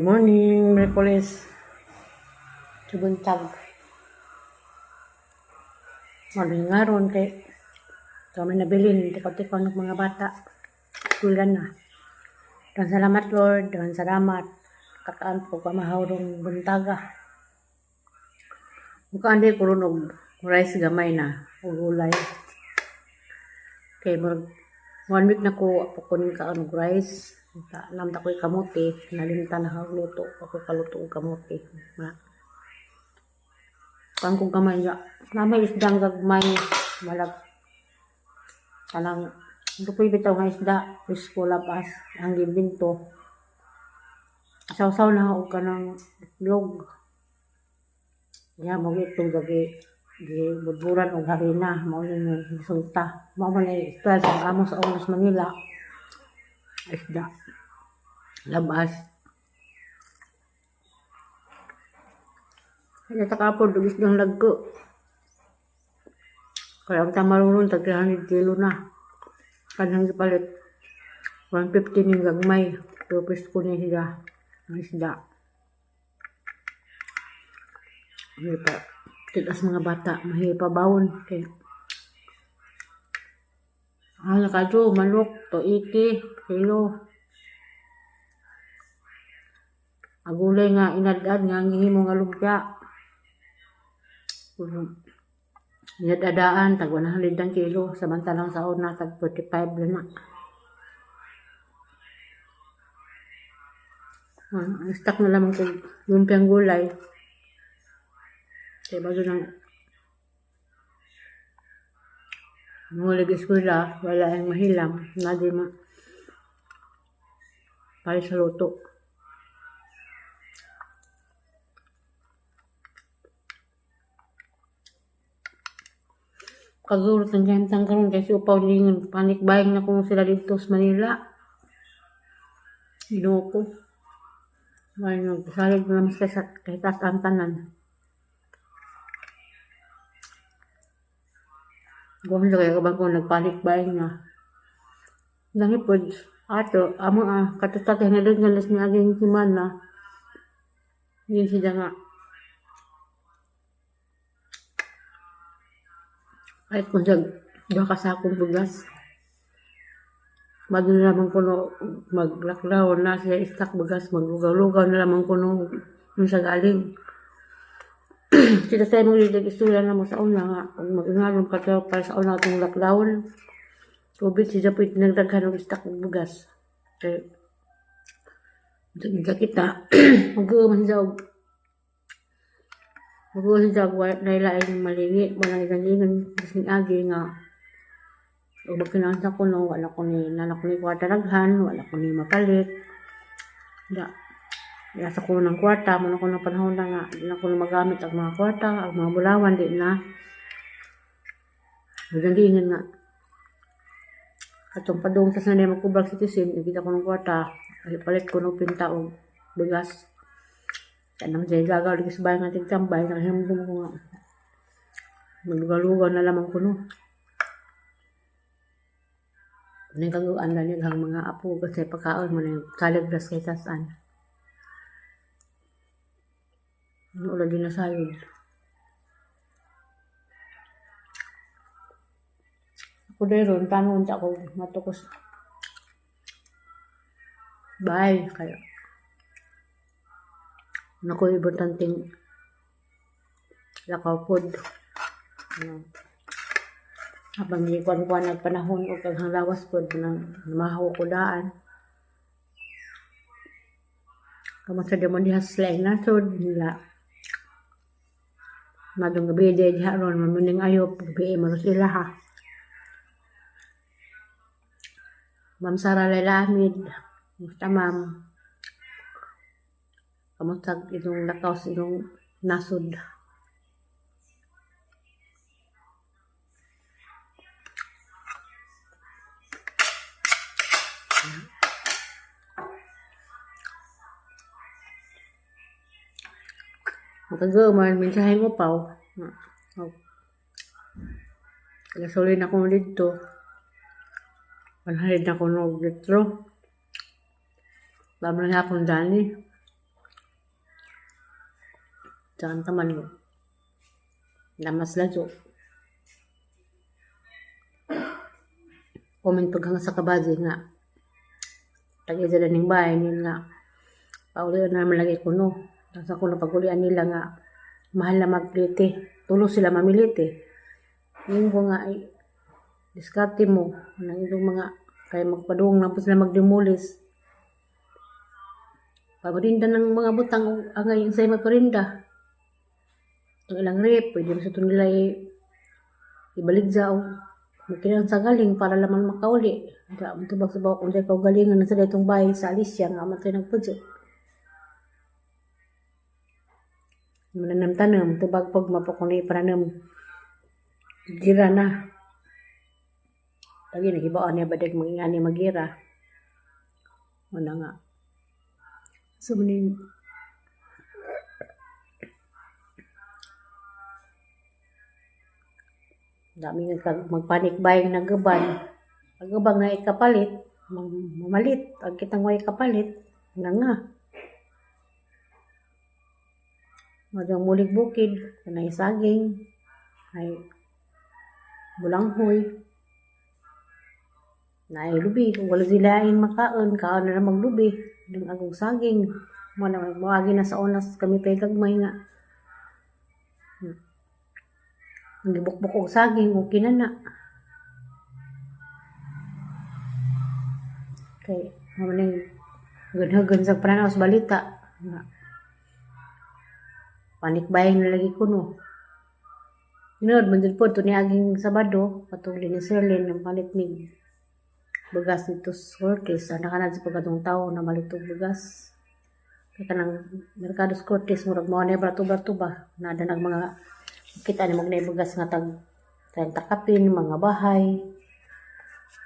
Good morning, Miyerkules. Sa buntag. Malingaron kay kami nabilin, tikaw-tikaw ng mga bata. Kulan na. Dan salamat, Lord, dan salamat. Kakaan po kamahawrong buntaga. Mukaan di ko ron og rice gamay na, og gulay. Kay murag one week na ko ako kunin ka og rice. Namta ko'y kamote, nalimtan na ako luto, ako kaluto og kamote. Ma. Kuan ko gamay ya. Namay isdang gagmay malag kanang dupoy bitaw nga isda, presko labas ang gibinto. Sawsaw na og kanang itlog. Ya mo itong gagi gibudburan og harina mao ni resulta. Mao man ni style sa amo sa Onos Manila. Isda. Labas. Kaya ta kapod og isdang lagko. Kaya ang tamarunong tag 300 kilo na. Kanang gipalit 150 ning gagmay. Pero presko ni siya ang isda. Hindi pa tigas mga bata, mahipa bawon kay ang nakadyo manok to 80 kilo. Agulay nga inad-ad nga gihimo nga lumpia. Inad-adaan tag 100 ang kilo samantalang sa una tag 45 na. Ang stock na lamang kog lumpiang gulay. Kay bago nang mga eskwela, wala ang mahilam, nadi ma para sa luto. Kagulot ng gantang karon kay upaw lingon panic buying na kuno sila dito sa Manila. Ginoo ko. May nagsalig na naman sila sa kahit taas ang tanan. Gusto kaya kabang ko nagpanic buying na. Nangipod, ato, amo katutak nga doon nga las niaging semana. Yun sila nga. Kahit kung sa duha ka sakong bugas. Mado na lamang kuno maglaklaw na sila istak bugas, maglugaw-lugaw na lamang kuno nung sa galing. Sila sa imong lidag istorya na mo sa una nga, kung mag-ingalong ka daw para sa una itong lockdown, COVID siya po nagdaghan og istak og bugas. Kaya, sa kita, mag-uman siya og mag-uman siya og lailaing malingi, walang ilang-ingon, ni agi nga, o magkinahanglan ko no, wala ko ni nanak ko ni kwarta daghan, wala ko ni mapalit. Da. Yasa ko ng kwarta, mo na ko ng panahon na nga, di na ko na magamit ang mga kwarta, ang mga bulawan, di na. Magandingan nga. Atong padung sa sanay magkubag citizen, ikita ko ng kwarta, ay palit ko ng pinta o bigas. Kaya naman siya gagaw, lagi sa bahay nga tigtambay, nakahimdum ko nga. Maglugaw-lugaw na lamang ko no. Nagkaguan na nila ang mga apo kasi pagkaon mo na yung salag ras kay tasan. Ano ulo din na sayod. Ako dahil ron, paano unta ko matukos. Bye. Kaya. Naku, importanteng lakaw pod. Ano. Habang di kuan-kuan nagpanahon o kag lawas pod nang mahaw ko daan. Kamo sa demon diha sa laing nasod nila. Madong gabi di diha ron mamuning ayop gabi maros ila ha. Ma'am Sara Laila Ahmed, kumusta ma'am? Kamusta inyong lakaw sa inyong nasod? Makagaman, mensahe mo pa. Oh. Gasolin ako dito. 100 na ko nog litro. Tama na akong dani. Saan taman mo. Lamas ladyo. Comment pag sa kabazi nga. Tag-isa na ning bahay nila nga. Paulian na naman lagi kuno. Tapos ako na pagulian nila nga mahal na magplite. Tulo sila mamilite. Yung ko nga ay diskarte mo nang itong mga kaya magpadung na po sila magdemolis. Parinda ng mga butang angay ang say magparinda. Ang ilang rep, pwede mo sa ito nila ibaligya o makinang sa galing para laman makauli. Kaya ang tubag sa bawak kung di galingan na sa itong bahay sa Alicia nga amatay nagpudyo. Mananam tanam, tubag pag mapakuni paranam. Gira na. Lagi nagibaan niya badag mangingani magira. Wala nga. So, manin, dami nga magpanic buying nagaban. Nagabang na ikapalit, mamalit. Ang kitang way kapalit, na nga. Magang mulig bukid, kanay saging, ay bulanghoy, na ay lubi. Kung wala sila ay makaon, kaon na maglubi. Dang agong saging. Mo na moagi na sa onas kami pay gagmay nga. Gibukbuk og saging, okay na na. Kay mao man ganhagan sa pananaw sa balita nga panic buying na lagi kuno. Tinuod man jud po to niaging Sabado katong dinhi Sirlin ang palit mig bugas dito sa Cortes. Ana ka na sa pagkatong tao na malit og bugas. Kay kanang merkado sa Cortes murag mao na brato-brato ba. Naa nag mga kita ni mo bugas nga tag 30 kapin mga bahay.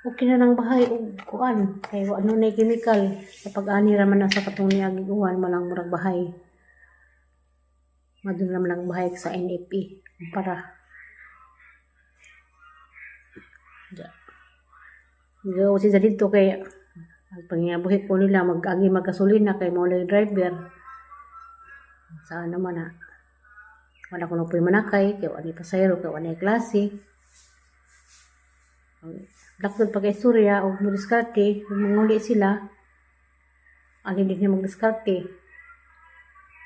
Okay na nang bahay og kuan kay wa no nay chemical sa pag-ani ra man na sa katong niaging uwan malang murag bahay. Madun ra man ang bahay sa NFA para Gaw siya dito kay ang pangingabuhi ko nila mag-agi maggasolina kay mao lay driver. Saan naman na wala ko na po'y manakay kay wa ni pasahero kay wa ni klase. Daktod pa kay istorya og mo diskarte ug manguli sila. Alin din niya magdiskarte.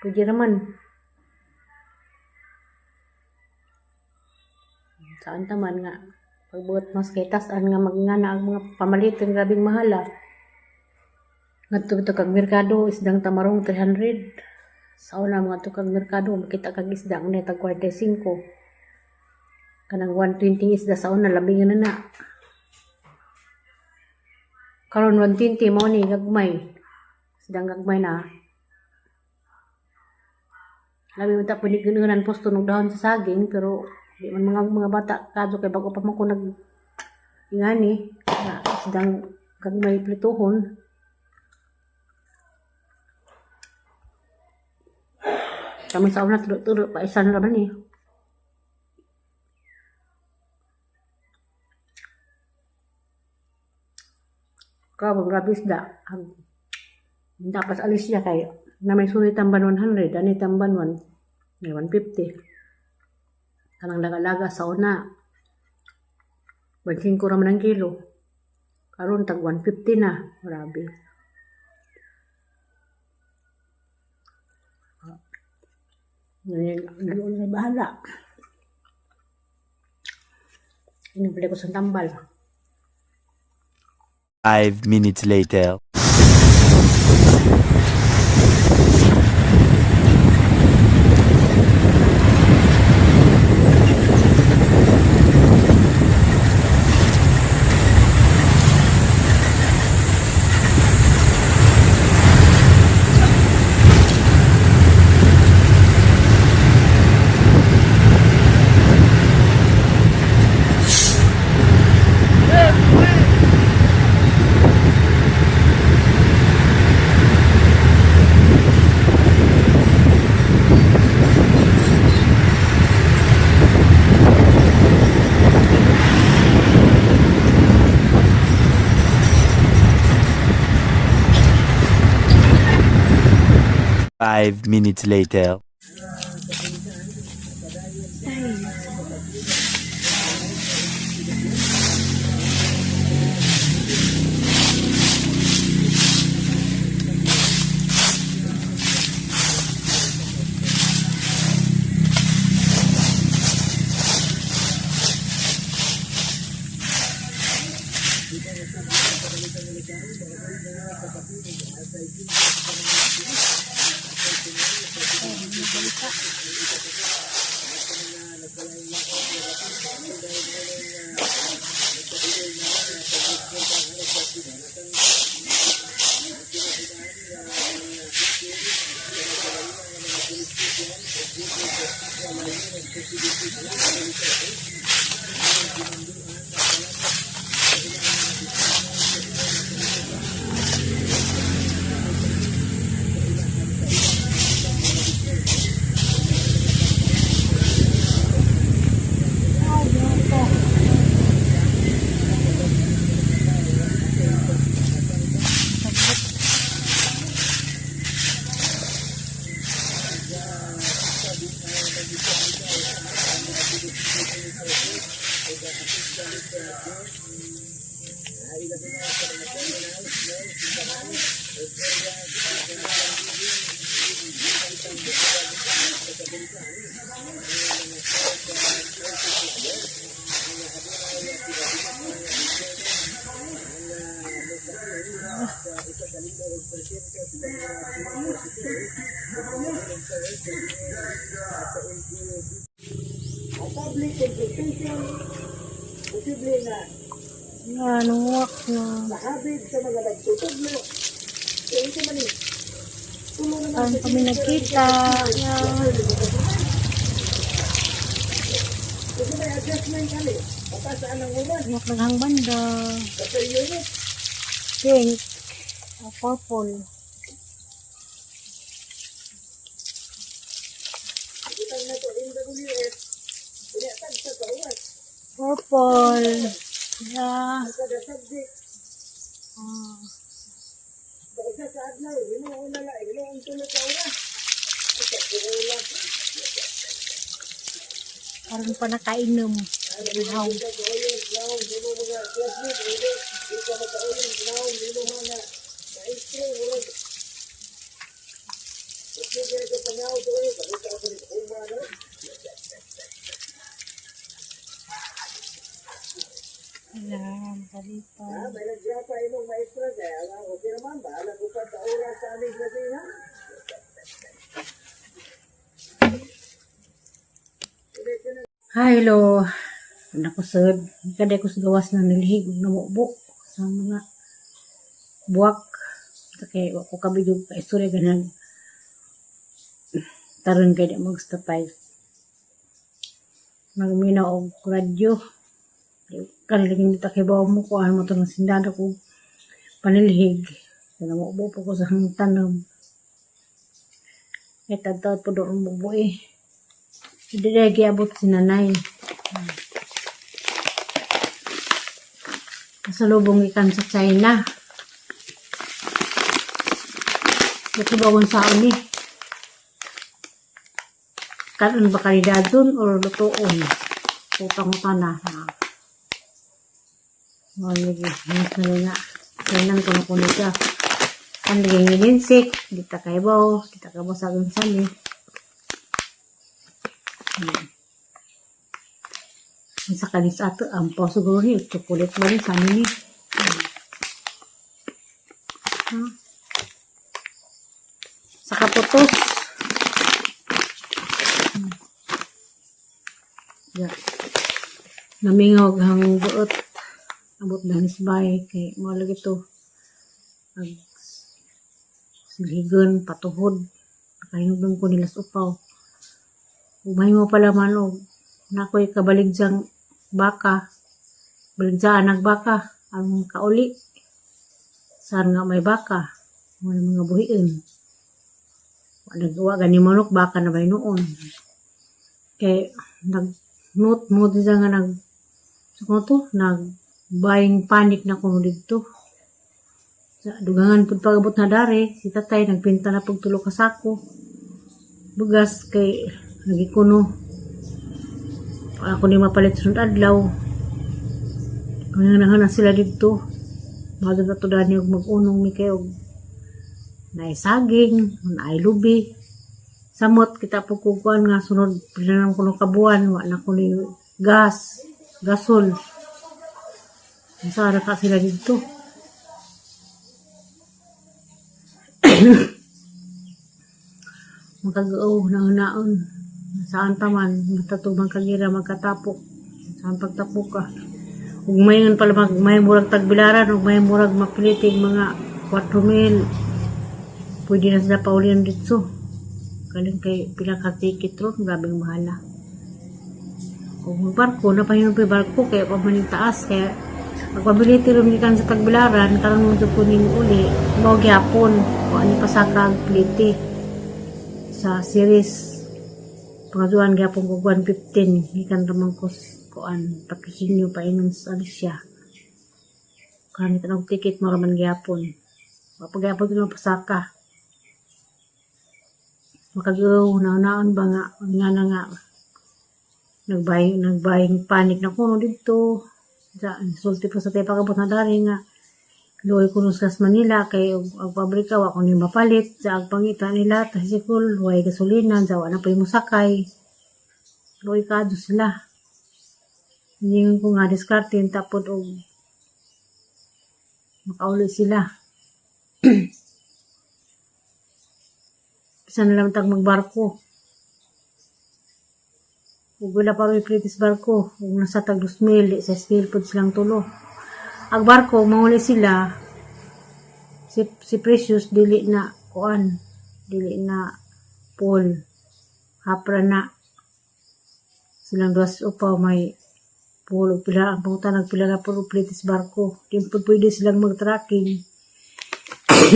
Pwede raman. Saan taman nga pagbuot mas kay tas-an nga magngana ang mga pamaliton grabeng mahala. Ngadto bitaw kag merkado isdang tamarong 300. Sa una mga kag merkado makita kag isda ang tag 45. Kanang 120 isda sa una labi nga na na. Karon 120 mao ni gagmay. Isdang gagmay na. Labi man ta pwede ganahan posto og dahon sa saging pero di man mga bata kadto kay bag-o pa man ko nag ingani nga isdang gagmay prituhon. Kami sa una tulo-tulo paisan ra man eh. Karon grabe isda. Ang dapat alis siya kay na may suri tamban 100 ani tamban 1 may 150. Kanang laga-laga sa una 25 ra man ang kilo. Karon tag 150 na. Grabe. Ngayon, bahala. Inom ko sa tambal. 5 minutes later. 5 minutes later. Balita. Ay, ito. Sagot. Ang public consultation, posible na Nga, nunguwak na. mahabig sa mga nagtutudlo. Eh, ito man eh. Tulo naman Saan sa kami nagkita. Nga. Kasi may adjustment kami. Patasaan ang uran Nunguwak naghang banda. sa per unit. Pink. O purple. Itang na to, MWF, inatag sa kauwas. Purple. Yeah. Ang kada subject, Ah. sa isa sa adlaw, hinuon na lang, hinuon tulo ka oras. Ay, sa kuula. Karon pa nakainom. Ihaw. Di ka kauyon, naong, hino mga classmate, hindi, di ka makauyon, naong, hino mga maestro, murag. Kasi kaya ka pangaw to, eh, bakit ako ni Uma na? Ayan, balita. Ha, may naggrapa imong maestra, kaya nga, okay naman, bahala ko pa sa oras sa aming klase, ha? Hi, hello. Ano ko, sir? Kaday ko sa gawas na nilihig ug namubo sa mga buwak. Kay wa ko kabidyo ka istorya ganang taron kay di magstapay. Magminaw og radyo. Kanilang ta kay bawo mo kuan mo to ng sindado ko panilhig. Namubo po ko sa tanom. Kay tadtad po doon mubo eh. Hindi na giabot si nanay. Kasalubong ikan sa China. Ito ba kung saan ni? Kanon ba kalidadon or lutoon? Utang-utang na. Mga lagi. Nga. Kainan ko na kuno siya. Ang lagi ngininsik. Di ta kaibaw. Di ta kaibaw sa akin sali. Ang sa kanis ato, ang pa siguro ni, chocolate ba rin sa amin ni. Ha? Sa kaputos. Yeah. Namingaw hang buot. Abot dance by kay mo lagi to. Ag silhigon patuhod. Nakahinugdong ko nila sa upaw. Umay mo pala man og nakoy kabaligyang baka. Baligyaan nagbaka ang kauli. Saan nga may baka? May mga buhiin. Wa nagawa gani manok baka na bay noon. Kay nag note mo siya nga nag sa ko to nag buying panic na kuno didto. Sa dugangan pud pag-abot na dare, si tatay nagpinta na pag tulo ka sako. Bugas kay lagi kuno. Ako ni mapalit sunod adlaw. Kaya na sila didto. Mahal na to dani og mag-unong mi kay og naay saging, naay lubi. Samot kita po kukuan nga sunod pila naman kuno kabuan wa na kuno gas, gasol. Unsa ra ka sila didto? Makag-o, naon-naon. Saan pa man, matatubang kagira, magkatapok. Saan pagtapok ka. Ug mayon pala mag, may murag tagbilaran, ug may murag mapilitig mga 4 mil. Pwede na sila paulian dito. Galing kay pila ka ticket ron, grabing mahala. Kung magbarko, napahinom pa yung barko, kaya pa man yung taas, kaya pagpabiliti rin gikan sa tagbilaran, karon mo jud kuning uli, mao gyapon, o ani pa sa kag plite sa series. Pangaduan gyapon ko 115, gikan raman ko kuan patrosinyo pa ingon sa Alicia. Karon tanong ticket mo raman gyapon. Mapag-gyapon ko pasaka. Makagaw, naon ba nga, nga na nga, nagbaying panic na kuno dito. Sa, sulti pa sa tayo pagabot na dari nga, luoy kuno sa Manila, kay og pabrika, wa ko ni mapalit, sa ag pangita nila, tricycle, way gasolina, sa wa na pa yung musakay. Luoy kado sila. Ningon ko nga, diskarte, tapod og makauli sila. Bisan na lang tag magbarko. Ug wala pa may plitis barko. Ug nasa tag 2,000, di sa 6,000 pod silang tulo. Ang barko, manguli sila, si Precious dili na kuan, dili na pool. Hapra na. Silang duwas upaw may pool ug pila ang pangutan nagpila na puro plitis barko. Di po pwede silang mag-tracking.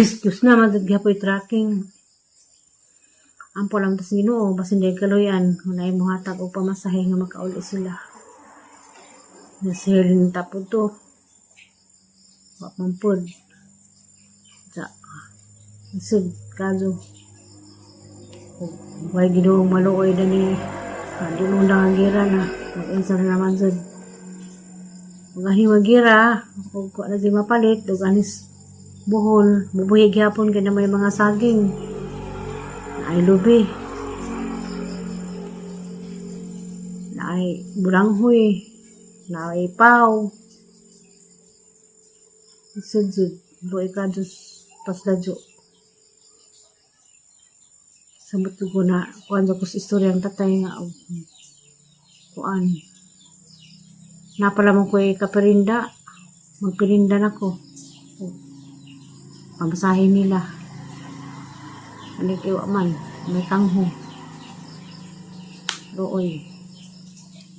Excuse na man gyapoy tracking. Ampo lang tas Ginoo basin di kaluyan unay mohatag og pamasahe nga makauli sila. Nasihilin tapod to. Wa man pod. Sa isod kaso. Way Ginoong maluoy dani. Di mo na ang gira na. Mag-insa na naman sad. Ug ani magira ug wa na di mapalit ug anis buhol bubuhi gyapon kay na may mga saging. Naay lubi. Naay bulanghoy. Naay paw. Isod jud luoy ka dus pasladyo. Samot ko na kuan ko sa istorya ang tatay nga og kuan. Napala mo ko kapirinda. Magpirinda na ko. Pamasahin nila. Ano kay wa man, may kangho. Looy.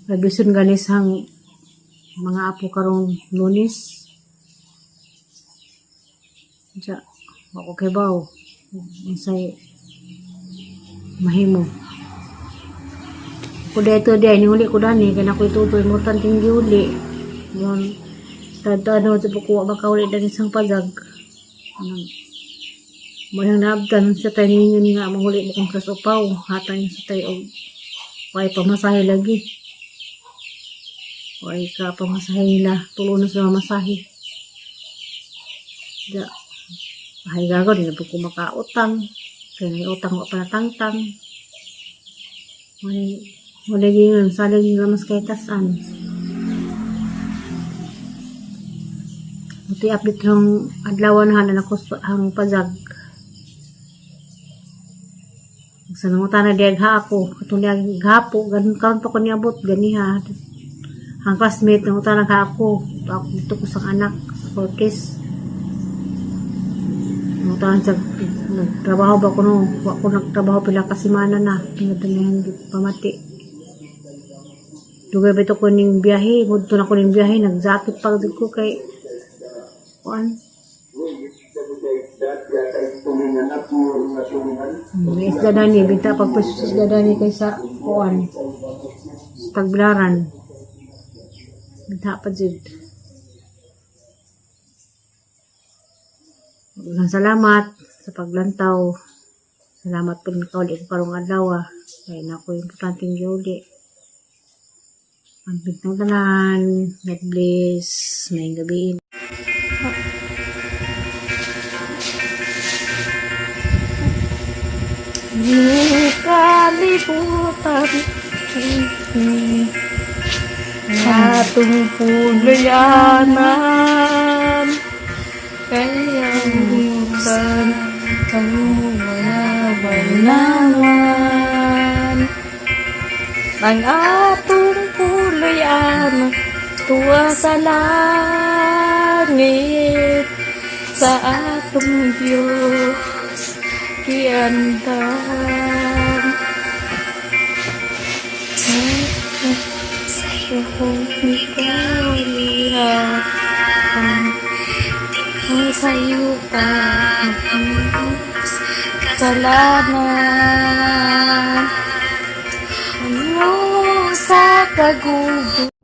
Nabison ganis hang mga apo karong Lunes. Diya, wa ko kibaw. Unsay mahimo. Ko dito di ay niuli ko dani kay nako itutoy mo tanting giuli. Yon tadto sa kuha makauli dani sang pagag. Anong Mayang naabtan sa tayo ninyo nga mahuli mo kong sa upaw. Hatay sa tayo og way pamasahe lagi. Way ka pamasahe nila. Tulo na sa mamasahe. Da. Ay gago, di na po ko makautang. Kaya na utang ko pa natangtang. May wala yun, salig nila mas kay tasan. Buti update ng adlaw na hanan ako ang pazag. Sa nangutan na diag ha ako, katong diag hapo, ganun karon pa ko niabot, ganiha. Ang classmate nangutan na ha ako, ako dito ko sa anak sa Cortez. Nangutan sa nagtrabaho ba ko no, wa ko nagtrabaho pila ka semana na, tingadanihan pamati. Dugay ba ito ko ning biyahe, ngadto na ko ning biyahe, nag-jacket pa ko kay kuan. May isda dani, binta pag pesos isda dani kaysa kuan. Sa tagbilaran. Binta pa jud. Maraming salamat sa paglantaw. Salamat po nakauli ko karong adlaw. Kaya na ako importanteng giuli. Ang bintang tanan. God bless. May gabi. Kalibutan atong pulayanan kaya minsan ang mga wala. Ang atong puluy-an tuwa sa langit, sa atong Diyos giandam. Ang ang sayutan kasalanan, ano sa kagubo.